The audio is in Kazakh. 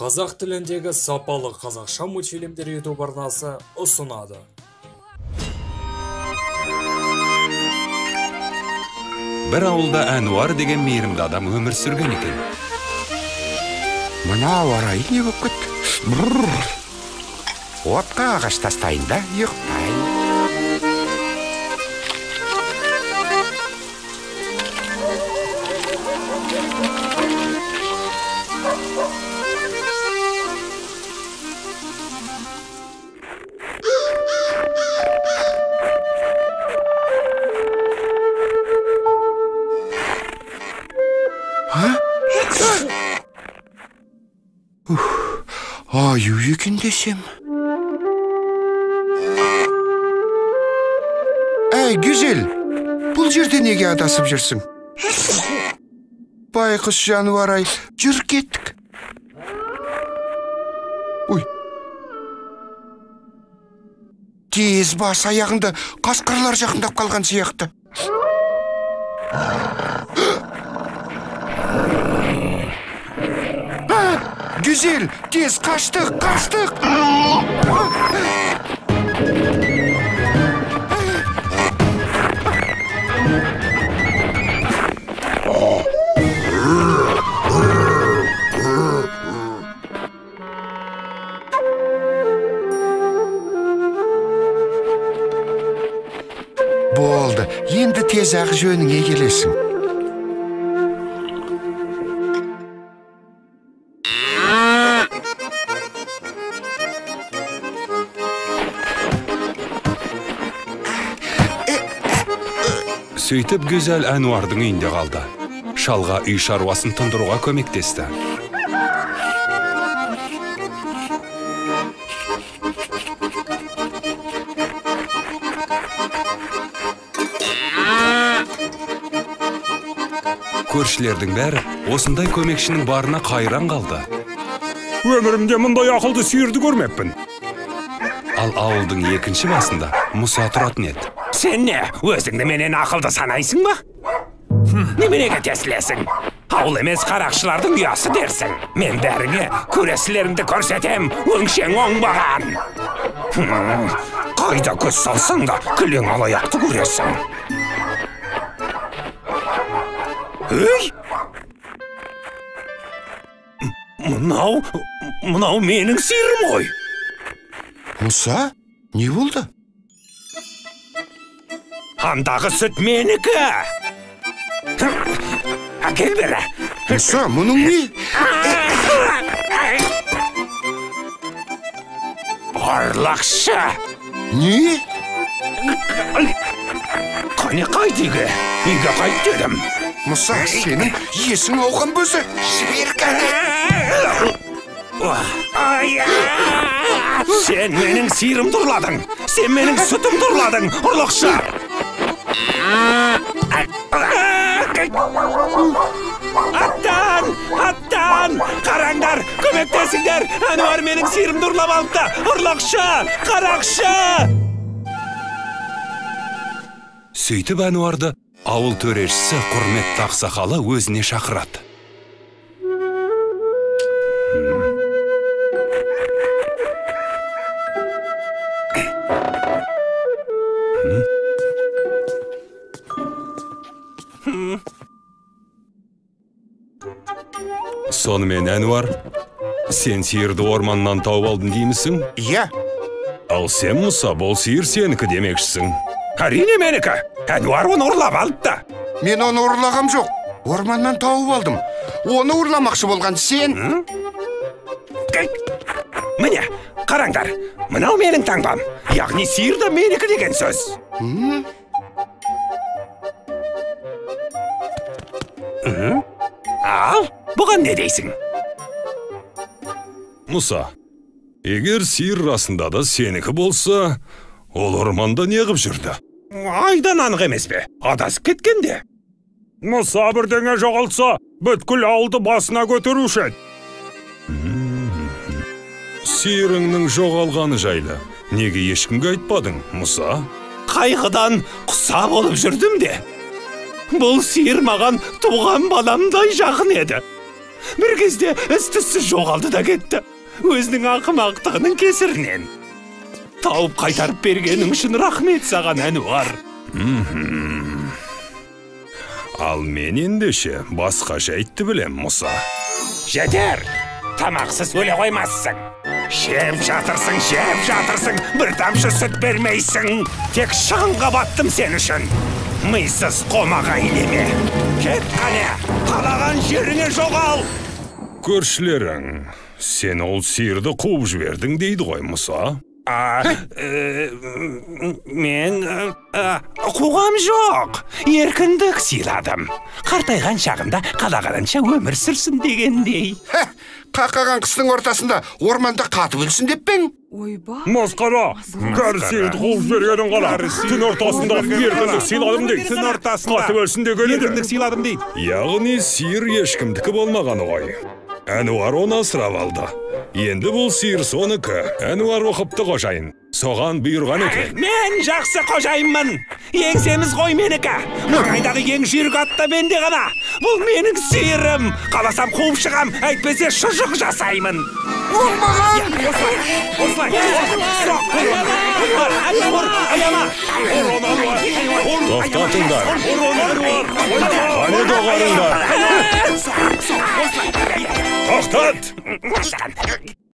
Қазақ тіліндегі сапалы қазақша мультфильмдер YouTube арнасы ұсынады. Бір ауылда Әнуар деген мейірімді адам өмір сүрген екен. Мына ауа райы не болып кетті? Отқа ағаш тастайын да ұйықтайын. Аю екен десем. Әй, Гүзел, бұл жерде неге адасып жүрсің? Байқұс жануар ай, жүр кеттік. Ой. Тез бас, аяғыңды қасқырлар жақындап қалған сияқты. Гүзел, тез қаштық, қаштық! Болды, енді тез-ақ жөніңе келесің. Сөйтіп Гүзел Әнуардың үйінде қалды. Шалға үй шаруасын тындыруға көмектесті. Көршілердің бәрі осындай көмекшінің барына қайран қалды. Өмірімде мұндай ақылды сиырды көрмеппін. Ал ауылдың екінші басында Мұса тұратын еді. Сен не, өзіңді менен ақылды санайсың ба? Неменеге тесілесің? Ауыл емес қарақшылардың ұясы дерсің. Мен бәріңе көресілеріңді көрсетем, өңшең оңбаған. Қайда көз салсаң да кілең алаяқты көресің. Ей! Мынау менің сиырым ғой. Мұса, не болды? Андағы сүт менікі. Әкел бері. Мұса, мұның не? Ұрлықшы. Не? Қане қайт үйге? Үйге қайт дедім. Мұса, сенің есің ауған бөзі. Жібер кәне. Сен менің сиырымды ұрладың. Сен менің сүтімді ұрладың, ұрлықшы. Аттан! Аттан! Қараңдар, көмектесіңдер! Әнуар менің сиырымды ұрлап алыпты! Ұрлықшы! Қарақшы! Сөйтіп Әнуарды ауыл төрешісі құрметті ақсақалы өзіне шақырады. Сонымен, Әнуар, сен сиырды орманнан тауып алдым деймісің? Иә. Ал сен, Мұса, бұл сиыр сенікі демекшісің. Әрине менікі. Әнуар оны ұрлап алыпты. Мен оны ұрлағам жоқ. Орманнан тауып алдым. Оны ұрламақшы болған сен. Міне, қараңдар. Мынау менің таңбам. Яғни сиыр да менікі деген сөз. Ал, бұған не дейсің? Мұса, егер сиыр расында да сенікі болса, ол орманда неғып жүрді? Айдан анық емес пе? Адасып кеткенде. Мұса бірдеңе жоғалтса, бүткіл ауылды басына көтеруші еді. Сиырыңның жоғалғаны жайлы неге ешкімге айтпадың, Мұса? Қайғыдан құса болып жүрдім де. Бұл сиыр маған туған баламдай жақын еді. Бір кезде із-түзсіз жоғалды да кетті. Өзінің ақымақтығының кесірінен. Тауып қайтарып бергенің үшін рахмет саған, Әнуар. Ал мен ендеше басқа жайтты білем, Мұса. Жетер! Тамақсыз өле қоймассың. Жеп жатырсың, жеп жатырсың, бір тамшы сүт бермейсің. Тек шығынға баттым сен үшін. Мисыз қомағай неме. Кет қане, қалаған жеріңе жоғал. Көршілерің, сен ол сиырды қуып жібердің дейді ғой, Мұса. Мен қуғам жоқ. Еркіндік сыйладым. Қартайған шағында қалағанынша өмір сүрсін дегендей. Қақаған қыстың ортасында орманда қатып өлсін деп пе ең? Ойбай. Масқара! Кәрі сиырды қуып жібергенің қара. Түн ортасында еркіндік сыйладым дейді. Түн ортасында қатып өлсін дегені де. Еркіндік сыйладым дейді. Яғни сиыр ешкімдікі болмағаны ғой. Әнуар оны асырап алды. Енді бұл сиыр соныкі. Әнуар оқыпты қожайын. Соған бұйырған екен. Мен жақсы қожайынмын. Еңсеміз ғой менікі. Маңайдағы ең жүйрік ат та менде ғана. Бұл менің сиырым. Қаласам қуып шығам, әйтпесе шұжық жасаймын. Оңбаған! Осылай, осылай. Ұр, аяма. Тоқтатыңдар. Қане доғарыңдар. Тоқтат!